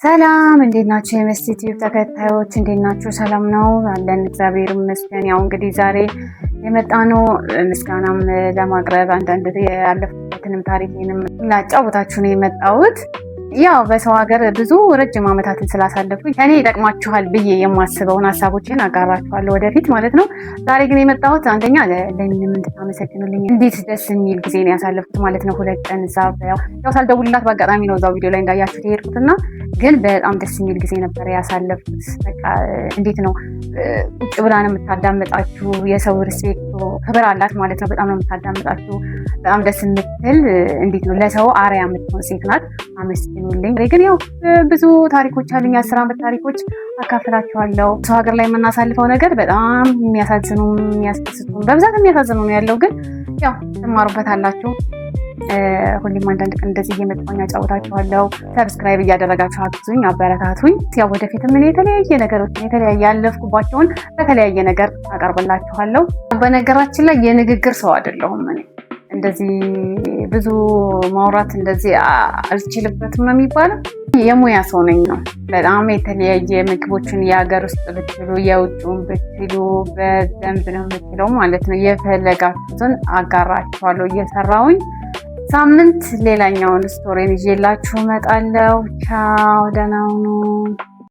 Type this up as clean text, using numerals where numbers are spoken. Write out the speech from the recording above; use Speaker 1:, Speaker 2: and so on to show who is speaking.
Speaker 1: ሰላም፣ እንዴት ናችሁ? የመስቲ ቲዩብ ተከታዮች እንዴት ናችሁ? ሰላም ነው አለን፣ እግዚአብሔር ይመስገን። ያው እንግዲህ ዛሬ የመጣነው ምስጋናም ለማቅረብ አንዳንድ ያለፍኩበትንም ታሪኬንም ላጫውታችሁ ነው የመጣሁት። ያው በሰው ሀገር ብዙ ረጅም ዓመታትን ስላሳለፍኩኝ እኔ ይጠቅማችኋል ብዬ የማስበውን ሀሳቦችን አጋራችኋለሁ ወደፊት ማለት ነው። ዛሬ ግን የመጣሁት አንደኛ ለሚንም እንድታመሰግኑልኝ፣ እንዴት ደስ የሚል ጊዜ ነው ያሳለፍኩት ማለት ነው። 2 ቀን እዛ ያው ሳልደውልላት በአጋጣሚ ነው እዛው ቪዲዮ ላይ እንዳያችሁት የሄድኩትና ግን በጣም ደስ የሚል ጊዜ ነበር ያሳለፍኩት። በቃ እንዴት ነው ቁጭ ብላ ነው የምታዳምጣችሁ። የሰው respect ክብር አላት ማለት ነው። በጣም ነው የምታዳምጣችሁ። በጣም ደስ የምትል፣ እንዴት ነው ለሰው አርአያ የምትሆን ሴት ናት። አመስግኑልኝ። ግን ያው ብዙ ታሪኮች አሉኝ፣ የ10 ዓመት ታሪኮች አካፍላችኋለሁ። ሰው ሀገር ላይ የምናሳልፈው ነገር በጣም የሚያሳዝኑ፣ የሚያስደስቱ፣ በብዛት የሚያሳዝኑ ነው ያለው። ግን ያው ትማሩበታላችሁ። ሁሌም አንዳንድ ቀን እንደዚህ እየመጣሁኝ አጫውታችኋለሁ። Subscribe እያደረጋችሁ አግዙኝ፣ አበረታቱኝ። ያው ወደፊትም እኔ የተለያየ ነገሮችን የተለያየ ያለፍኩባቸውን በተለያየ ነገር አቀርብላችኋለሁ። በነገራችን ላይ የንግግር ሰው አይደለሁም እኔ፣ እንደዚህ ብዙ ማውራት እንደዚህ አልችልበትም ነው የሚባለው። የሙያ ሰው ነኝ ነው። በጣም የተለያየ ምግቦችን የሀገር ውስጥ ብትሉ የውጭውን ብትሉ በደንብ ነው የምችለው ማለት ነው። የፈለጋችሁትን አጋራችኋለሁ እየሰራሁኝ። ሳምንት ሌላኛውን story ን ይዤላችሁ እመጣለሁ። ቻው፣ ደህና ሁኑ።